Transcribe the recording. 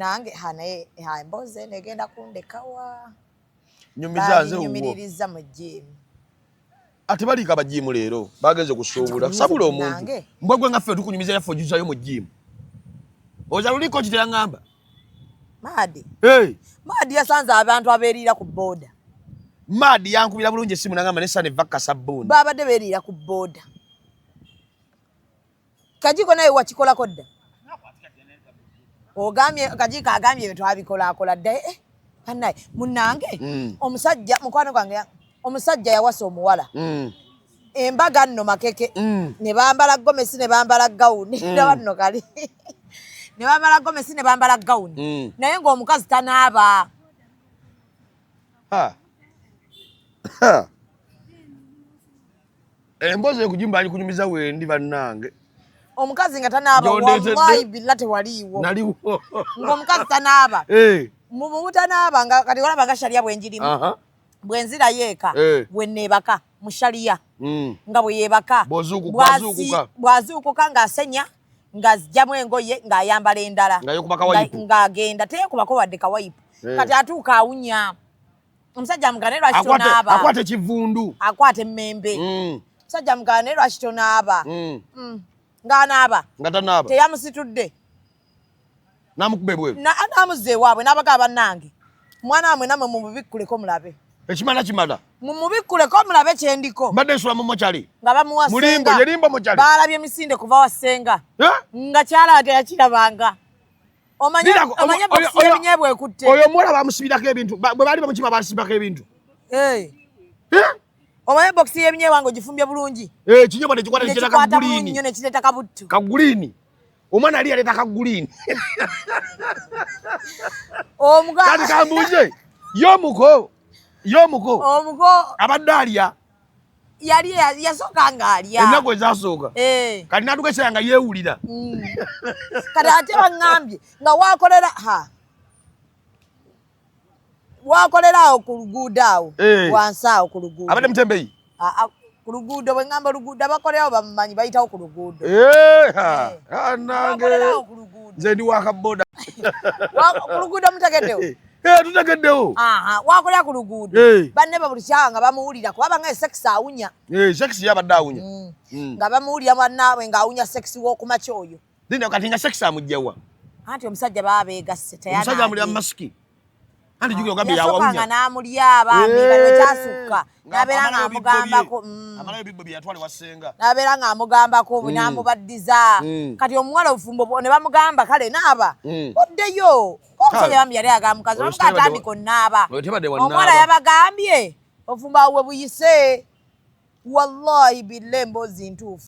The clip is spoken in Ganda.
Munange, ha, naye ha, emboozi eno egenda kundekawa. Nyumiza nze wuwo. Baginyumiririza mu jimu. Ate baliika abajiimu leero bagenze kusuubula. Anti Sabula kunyumiza omuntu. munnange. Mbwa gwe, nga ffe tukunyumiza, yaffe ojuzayo mu jiimu. Oza luliko kiteyaŋŋamba. Maadi. Hey. Maadi yasanze abantu abeeriira ku booda. Maadi yankubira bulungi essimu nagamba nesana eva kasabbuuni. Babadde beeriira ku booda. Kajiiko naye wakikolako dda? Ogambye Kajiiko, agambye ebyo twabikolakola dda. Eh, bannaye, munnange, omusajja mukwano gwange omusajja yawasa omuwala. Embaga nno makeke. Ne bambala gomesi, ne bambala gawuni. Ndaba nno kali ne bambala gomesi, ne bambala gawuni. Naye ng'omukazi tanaaba. Ha. Ha. Emboozi ekujimba alikunyumiza wendi, bannange. Omukazi nga tanaaba. Gyondeetedde. Wallahi billa, tewaliiwo. Naliwo. Ng'omukazi tanaaba. Eh. Mu butanaaba nga kati olaba nga sharia bwenjirimu. Bwenzirayo eka, bwe neebaka mu sharia, nga bwe yeebaka, Bw'ozuukuka, azuukuka. Bw'azuukuka ng'asenya, ng'azigyamu engoye, ng'ayambala endala. Nga yeekuba kawayipu. Ng'agenda teyeekubako wadde kawayipu. Kati atuuka awunya. Omusajja amugana, "Naye lwaki tonaaba?" Akwata ekivundu. Akwata emmembe. Omusajja amugana, "Naye lwaki tonaaba?" Ng'anaaba. Nga tanaaba. Teyamusitudde. Namukuba ebweru. N'amuzza ewaabwe n'abagaba, "Bannange, mwana wamwe nammwe mumubikkuleko mulabe." Ekimala kimala. Mumubikkuleko mulabe kyendiko. Mbadde nsula mu mochali. Nga bamuwa Mulimbo. ssenga. Ye limbo mochali. Baalabye emisinde kuva wa ssenga. Eh? Nga kyalaba teyakirabanga. Omanye Lirako, omanye bokisi y'ebinyeebwa ekutte. Oyo omuwala bamusibirako ebintu. Bwe baali bamukima basibako ebintu. Eh. Eh? Omanye bokisi y'ebinyeebwa ng'ogifumbye bulungi. Eh, ekinyeebwa nekikwata nekireeta nekikwata bulungi kaguliini. nnyo, nekireeta kabuttu. Kaguliini. Omwana ali yaleeta kaguliini. Omuga Kati kambuuze, y'omuko y'omuko omuko abadde alya yali yasooka ng'alya. Ennaku ezasooka. Eh. Kati n'atuuka ekiseera nga yeewulira. Kati ate baŋŋambye nga wakolera, ha, wakolera awo ku luguudo awo. Eh. Wansi awo ku luguudo. Abadde mutembeyi. Ah, ah, ku luguudo. Bwe ŋŋamba oluguudo, abakolerawo bamumanyi, bayitawo ku luguudo. Eh, ha, ha, nange Wakolerawo ku luguudo. Nze ndi wakaboda. Ku luguudo mutegeddewo? Eh, tutegeddewo. Aha, wakolera ku luguudo. Eh. Banne ba buli kyawa nga bamuwulira, kuba banga sex awunya. Eh, sex yabadde awunya. Nga bamuwulira bannaabwe ng'awunya sex w'okumakya oyo. Linda, kati nga sex amugjawa? Anti omusajja baba beegasse. Omusajja amulya mu masiki, anti jukira ogambye Yasooka nga yawawunya. n'amulya abaami. Kati bwe kyasukka, n'abeera Nga amalayo ebibbo bye. ng'amugambako. Amalayo ebibbo bye yatwala ewa ssenga. N'abeera ng'amugambako, n'amubaddiza. Kati omuwala obufumbo ne bamugamba, "Kale naaba, oddeyo." Omusajja bambi yali agamba mukazi, Oyo bamuga, "Atandika onaaba." Oyo tebadde wa Omuwala naaba. yabagambye obufumbo awo we buyise. Wallahi billa, emboozi ntuufu.